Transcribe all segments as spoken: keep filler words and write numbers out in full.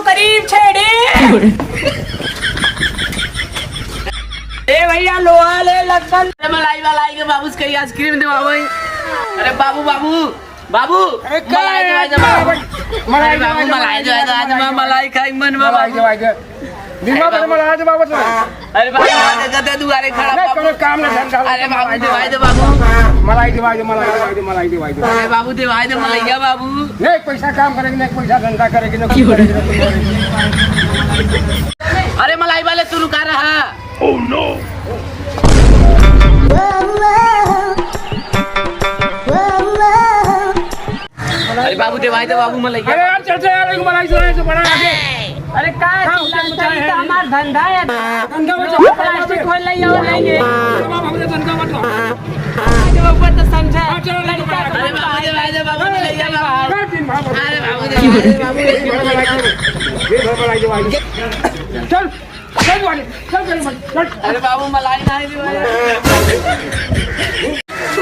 करीब छेड़ी। ए भैया, लोहा ले, लक्कड़। अरे मलाई, मलाई के बाबू से कही आइसक्रीम दिवावे। अरे बाबू, बाबू, बाबू, अरे मलाई दिवाई दे बाबू। मलाई अरे बाबू, दिवाई दे, मलाई दिवाई दे, दिवाई दे, आज मलाई दिवाई दे। मलाई खाई मन बा मलाई बाबू। दिवाई दे। दिवा अरे बाबू, मलाई दिवाई दे बाबू। अरे बाबू, देखा दे दुआरे खड़ा नहीं, बाबू। कोनो काम ना धंधा। अरे बाबू, दिवाई दे बाबू। मलाई दिवाई दे, मलाई दिवाई दे, मलाई दिवाई दे। अरे बाबू, दिवाई दे मलैया बाबू। नहीं पैसा काम करेगी, नहीं पैसा धंधा करेगी, नहीं कुछ करेगी। अरे मलाई वाले, तू रुका रहा। अरे बाबू, दिवाई दे बाबू मलैया। अरे यार, चल, चल यार, एक मलाई सुनाए से बड़ा आगे। अरे का हाँ, चिल्लाता है? तो हमार धंधा है। धंधा में लोग चल, प्लास्टिक खोल ले और लेंगे। बाबा, हमरे धंधा मत कर। अरे ऊपर तो समझा। हाँ, चलो, लड़का तो अरे बाबू, दिवाई दे बाबू मलैया बाबू। कर दिन भाग। अरे बाबू, दिवाई दे बाबू। ये घर पर आई, दिवाई दे। चल। चल वाले, चल, चल, चल। अरे बाबू, मलाई नाही दिवाया।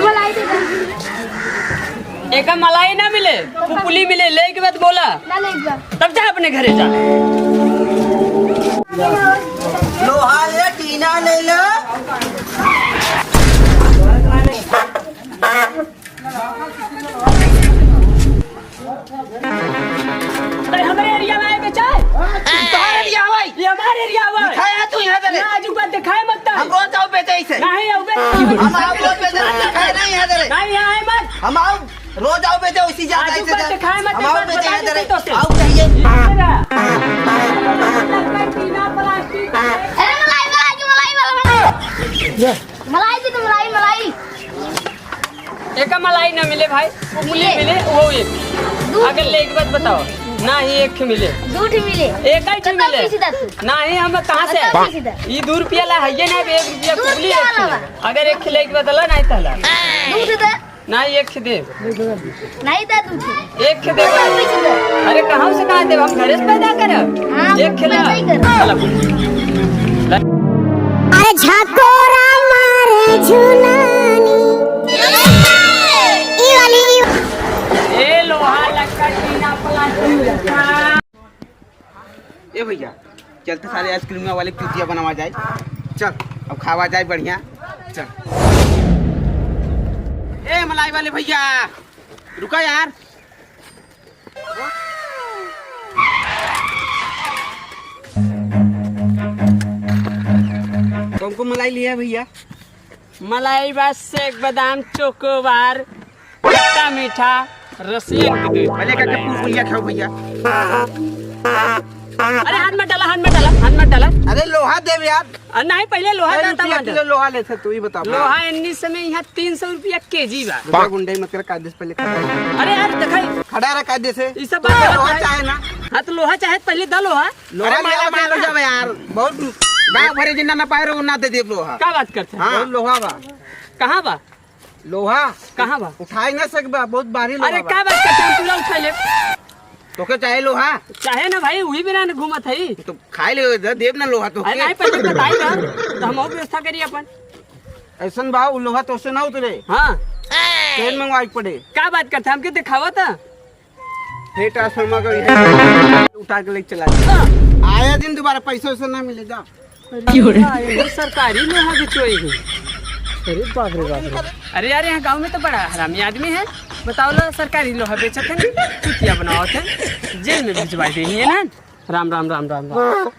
मलाई दे दे। एका मलाई ना मिले, पुपुली मिले, लेके मत बोला। ना लेके बा। तब जा अपने घरे जा। लोहा ले, टीना ले लो। अरे, हमरे एरिया में आए बेचाए। तोहर एरिया हवै। ये हमार एरिया हवै। दिखाया तू यहाँ दे रे। ना, आजू बात दिखाए मत तो। हम रोज आओ बेचे इसे। नहीं, आओ बे। हम आओ रोज बेचे, दिखाए नहीं यहाँ दे रे। नहीं, यहाँ आए मत। हम आओ रोज आओ बेचे, उसी जा, आजू बात दिखाए मत, हम आओ बात बेचे बता यहाँ दे रे। देते तो से। आओ चाहिए। ये रहा। ए, मलाई, मलाई, मलाई, मलाई। मलाई दी तो मलाई, मलाई। एका मलाई ना मिले भाई, पुपुली मिले। मिले, वो एक। दू अगर ठे। ले एक बात बताओ, ना ही एक ठे मिले। दू ठे मिले। एक ही ठे कतौ मिले। पीस दा तू? ना ही हम कहाँ से कतौ आए? पीस दा? ई दू रुपया ला है ये ना, एक रुपया दू पुपुली रुपया एक ठे वाला। मिले। अगर एक ठे ले एक बात ला, नहीं तला। दू ठे दे। ना ही एक ठे दे। नहीं दे तू। एक ठे दे। अरे कहाँ से कहाँ देब? हम घरे से पैदा करब। हाँ, एक ठे पैदा ना। ही करब। चला। अरे झकोरा मारे झुलानी। ई वाली, ई ए लोहा लक्कड़ टीना प्लास्टिक। ए भैया, चलते सारे आइसक्रीम वाले चुतिया बनावा जाए। चल, अब खावा जाए बढ़िया। चल। ए मलाई वाले भैया, रुका यार। कौन कौन मलाई लिया भैया? मलाई बा, सेक बादाम, चोकोबार, खट्टा मीठा, रसियन के दूध। पहले का पुपुलिया खाओ भैया। अरे हाथ मत डाला, हाथ मत डाला, हाथ मत डाला। अरे लोहा देव यार। अरे नहीं, पहले लोहा कै दाता रुपया मान किलो डाल। लोहा लेते तू, ई बता। लोहा इन्नी समय यहाँ तीन सौ रुपया केजी बा। रुपया गुंडई मत कर, कायदे से पहले खड़ा रह। अरे यार, देखाई। खड़ा रह कायदे से। ई सब बात लोहा बताई। चाहे ना। हाँ, तो लोहा चाहे, पहले दा लोहा। लोहा अरे माला माला मान लो ना। जावे यार, बहुत गाँव भरे जिन्ना ना पाए रहो, ना दे दे लोहा। का बात करते हैं? हाँ। बहुत लोहा बा। कहाँ बा? लोहा। कहाँ बा? उठाई ना सकबा, बहुत भारी लोहा अरे बा। का बात करते हैं, पूरा उठा ले। तोके चाहे लोहा? चाहे ना भाई, वही बिना न घूमत है। तो खाए ले, दे, देब ना लोहा तो अरे के? नहीं, पहले बताई ना, तो हम और व्यवस्था करी अपन। ऐसन बा, उ लोहा तो से ना उतरे। हाँ। तेल मंगवाई पड़े। का बात करते हैं, हमके दिखावा था। हे ट्रांसफार्मर का ये उठा के लेके चला जा। आया दिन दोबारा पैसा वैसा ना मिले, जा। अरे, ये सरकारी लोहा बेचोई है। अरे बाप रे बाप रे। अरे यार, यहाँ गाँव में तो बड़ा हरामी आदमी है। बताओ लो, सरकारी लोहा बेचत है, चुतिया बनावत है, जेल में भिजवा दे है ना। राम, राम, राम, राम, राम।